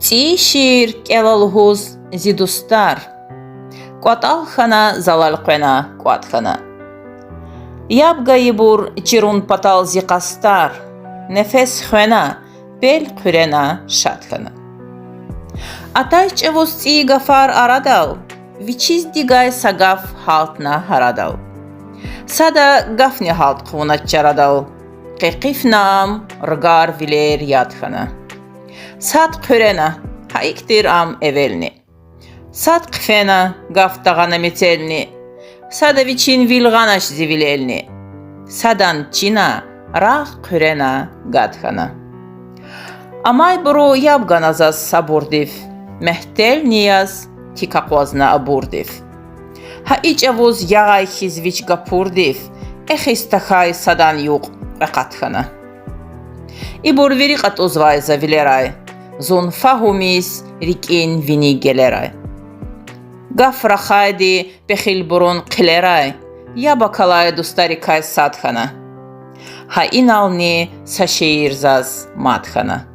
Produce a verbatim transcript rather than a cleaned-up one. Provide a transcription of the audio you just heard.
ЦӀийи шиир кӀела лугьуз зи дустар. КӀватӀал хьана, залал къвена, кӀватӀ хьана. Яб гайибур чирун патал зи къастар. Нефес хвена, пел хъуьрена, шад хьана. Атай чӀавуз цӀийи гафар арадал, вичиз дигай са гаф гьалтна гьарадал. Сада гафни гьалт хъувунач чарадал, къекъифна ам, ругар, вилер яд хьана. Сад хъуьрена, гьа икӀ тир ам эвелни. Сад хъфена, гаф тагъана мецелни. Сада вичин вил гъанач зи вилелни. Садан чина рагъ хъуьрена, гад хьана. Амайбуру яб гана заз сабурдив, мягьтелни яз тик акъвазна абурдив. Гьа и чӀавуз ягъай хьиз вич гапурдив, эхиз тахьай садан юкь кьве къат хьана. Ибур вири кьатӀузвай за вилерай, зун фагьумиз рикӀин вини гелерай. Гаф рахайди пехилбурун хъилерай, яб акалай дустарикай сад хьана. Гьа инални са шиир заз мад хьана.